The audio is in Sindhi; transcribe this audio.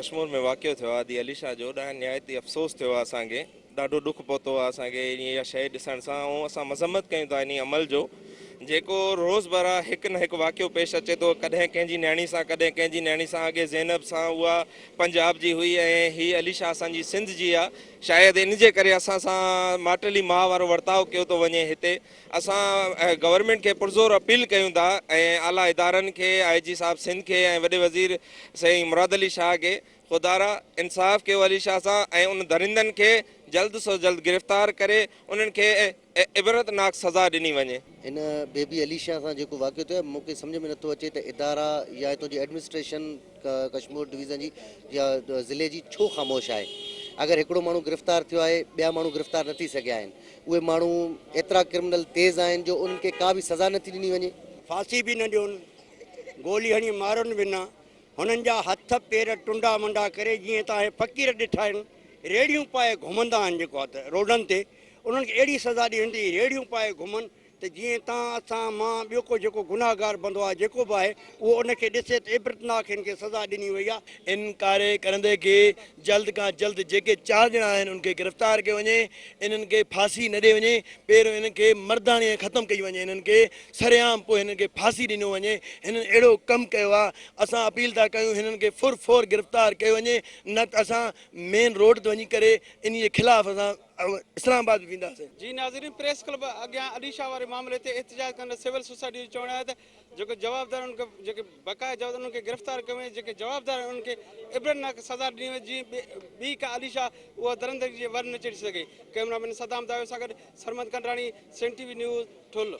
ڪشمور ۾ واقعو ٿيو آهي ادي عليشا جو ڏانهن نهايت ئي افسوس ٿيو آهي اسان کي ڏاڍو ڏک پهتو آهي اسان کي اها شيء ڏسڻ سان ۽ اسان مذمت ڪيون ٿا انهي عمل جو جيڪو روزمره هڪ نه هڪ واقعو پيش اچي ٿو ڪڏهن ڪنهن جي نياڻي سان ڪڏهن ڪنهن جي نياڻي سان اڳي زينب سان اها پنجاب جي هئي ۽ هي عليشا اسان جي سنڌ جي آهي شايد ان جي ڪري اسان سان ماٽيلي ماء وارو ورتاء ڪيو ٿو وڃي هتي اسان گورنمينٽ کي پرزور اپيل ڪيون ٿا ۽ اعليٰ ادارن کي آء جي صاحب سنڌ کي ۽ وڏي وزير سائين مراد علي شاهه کي خدارا انصاف ڪيو علي شاهه سان ۽ ان درندن کي جلد سو جلد گرفتار ڪري انهن کي عبرتناڪ سزا ڏني وڃي. هن بيبي علي شاهه سان جيڪو واقعو ٿيو آهي مون کي سمجهه ۾ نٿو اچي ته ادارا يا هتان جي ايڊمنسٽريشن ڪشمور ڊويزن جي يا ضلعي جي ڇو خاموش آهي اگر هڪڙو ماڻهو گرفتار ٿيو آهي ٻيا ماڻهو گرفتار نه ٿي سگهيا آهن اهي ماڻهو ايترا ڪرمنل تيز آهن جو انهن کي ڪا به سزا نٿي ڏني وڃي. ڦاسي به نه ڏيون، گولي هڻي مارن به نه، هنن جا هٿ پير ٽنڊا منڊا ڪري جيئن توهان هي فقير ڏٺا آهن ريڙهيون پائي گهمندا آهن جيڪو آهي ته روڊن تي انهن کي اهڙي سزا ڏيون ته اهي ريڙهيون پائي گهمن ته جيئن تان اسان مان ٻيو ڪو جيڪو گناهگار بندو آهي جيڪو به آهي اهو ان کي ڏسي ته عبرتناڪ هن کي سزا ڏني وئي آهي. ان ڪاري ڪرندي کي جلد کان جلد جيڪي چار ڄڻا آهن ان کي گرفتار ڪيو وڃي انهن کي ڦاسي نه ڏي وڃي پهريون انهن کي مرداڻي ۽ ختم ڪئي وڃي انهن کي سرعام پوء هنن کي ڦاسي ڏنو وڃي هنن اهڙو ڪم ڪيو آهي اسان اپيل ٿا ڪيون هنن کي فور فور گرفتار ڪيو وڃي نه ته اسان مين روڊ تي وڃي ڪري انهي جي خلاف اسان اسلام آباد به وينداسين. جي ناظرين پريس ڪلب اڳيان علي شاهه واري معاملي تي احتجاج ڪندڙ سول سوسائٽي جو چوڻ آهي ته جيڪو جوابدار انهن کي جيڪي بقايا جوابدار انهن کي گرفتار ڪيو وڃي جيڪي جوابدار آهن انهن کي عبرتناڪ سزا ڏني وڃي جيئن ٻي ڪا علي شاهه اها درندگي جي ور نه چڙهي سگهي ڪئميرا مين صدام دايو سان گڏ Sarmad Kandrani Sindh T V news Thul.